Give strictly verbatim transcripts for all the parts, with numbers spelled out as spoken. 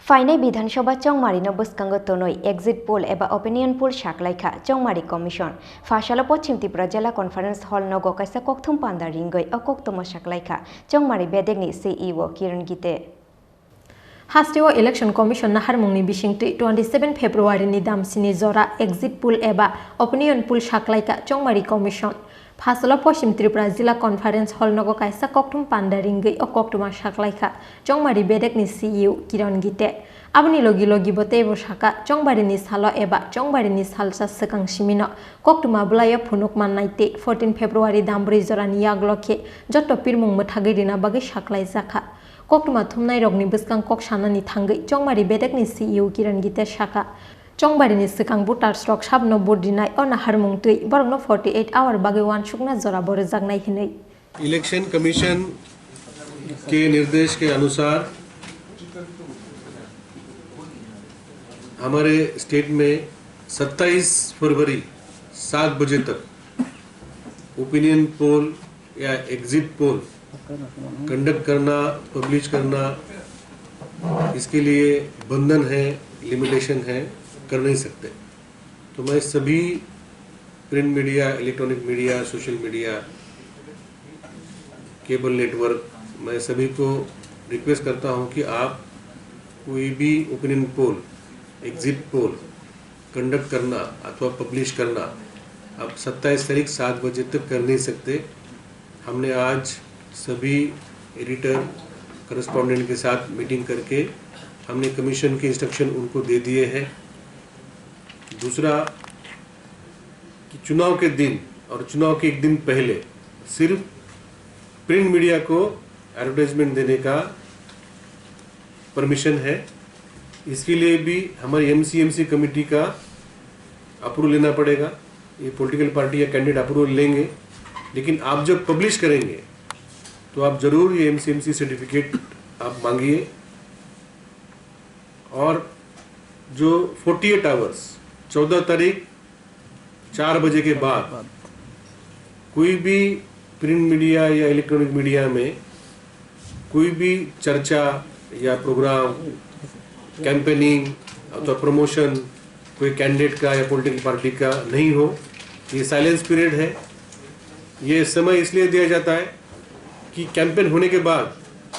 Phainai Bidhan Sabha chongmarino bwskango tonwi exit poll eba opinion poll saklaikha Chongmari Commission. Phasalo Poschim Tripura Jila Conference Hall nogo kaisa kokthum panda ringwi o koktwma saklaikha Chongmari bedekni C E O Kiran Gite. Hasteo Election Commission naharmungni bisingtwi twenty seven February ni damsini jora exit poll eba opinion poll saklaikha Chongmari Commission. Phasalo Poschim Tripura Jila Conference Hall nogo kaisa kokthum panda ringwi o koktwma saklaikha Chongmari bedekni C E O Kiran Gite. Aboni logi logi bo teibo saka, Chongbarini salo eba Chongbarini salsa swkang simino koktwma bwlaio phunuk mannai tei fourteen February dambrwi jorani yaglo khe joto pirmung mwthagwi rina bagwi saklaijakha. Koktwma thumnairokni bwskang kok sanani thangwi Chongmari bedekni C E O Kiran Gite saka, Chongbarini swkang voters rok sabno vote rinai o naharmung twi borokno forty eight hour bagwi uansukna jora bo rwjaknai hwnwi. Election commission के निर्देश के अनुसार हमारे स्टेट में सत्ताईस फरवरी सात बजे तक ओपिनियन पोल या एग्जिट पोल कंडक्ट करना, पब्लिश करना, इसके लिए बंधन है, लिमिटेशन है, कर नहीं सकते। तो मैं सभी print media, electronic media, social media, cable network, मैं सभी को रिक्वेस्ट करता हूँ कि आप कोई भी opinion poll, exit poll conduct करना अथवा पब्लिश करना आप सत्ताईस तारीख सात बजे तक कर नहीं सकते। हमने आज सभी एडिटर, करस्पॉन्डेंट के साथ मीटिंग करके हमने कमीशन के इंस्ट्रक्शन उनको दे दिए हैं। दूसरा कि चुनाव के दिन और चुनाव के एक दिन पहले सिर्फ प्रिंट मीडिया को एडवर्टाइजमेंट देने का परमिशन है। इसके लिए भी हमारी एमसीएमसी कमेटी का अप्रूवल लेना पड़ेगा। ये पॉलिटिकल पार्टी या कैंडिडेट अप्रूवल लेंगे, लेकिन आप जब पब्लिश करेंगे तो आप ज़रूर ये एमसीएमसी सर्टिफिकेट आप मांगिए। और जो फोर्टी एट आवर्स, चौदह तारीख चार बजे के बाद कोई भी प्रिंट मीडिया या इलेक्ट्रॉनिक मीडिया में कोई भी चर्चा या प्रोग्राम, कैंपेनिंग अथवा प्रमोशन कोई कैंडिडेट का या पॉलिटिकल पार्टी का नहीं हो। ये साइलेंस पीरियड है। ये समय इसलिए दिया जाता है कि कैंपेन होने के बाद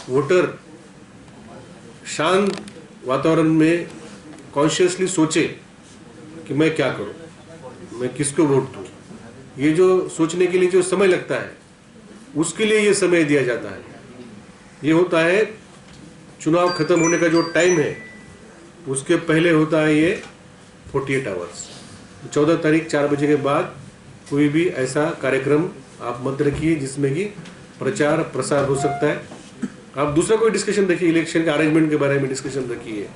वोटर शांत वातावरण में कॉन्शियसली सोचे कि मैं क्या करूं, मैं किसको वोट दूं। ये जो सोचने के लिए जो समय लगता है, उसके लिए ये समय दिया जाता है। ये होता है चुनाव खत्म होने का जो टाइम है, उसके पहले होता है ये फोर्टी एट आवर्स। चौदह तारीख चार बजे के बाद कोई भी ऐसा कार्यक्रम आप मत रखिए जिसमें कि प्रचार प्रसार हो सकता है। आप दूसरा कोई डिस्कशन रखिए, इलेक्शन के अरेंजमेंट के बारे में डिस्कशन रखिए,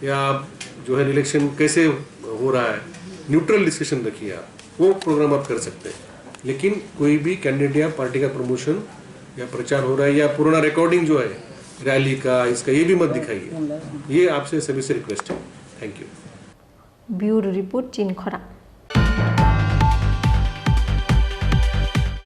या आप जो है इलेक्शन कैसे हो रहा है, न्यूट्रल डिस्कशन रखिए आप, वो प्रोग्राम आप कर सकते हैं। लेकिन कोई भी कैंडिडेट या पार्टी का प्रमोशन या प्रचार हो रहा है या पुराना रिकॉर्डिंग जो है रैली का, इसका, ये भी मत दिखाइए। ये आपसे सभी से रिक्वेस्ट है। Thank you. Bureau Report, Chinkhorang.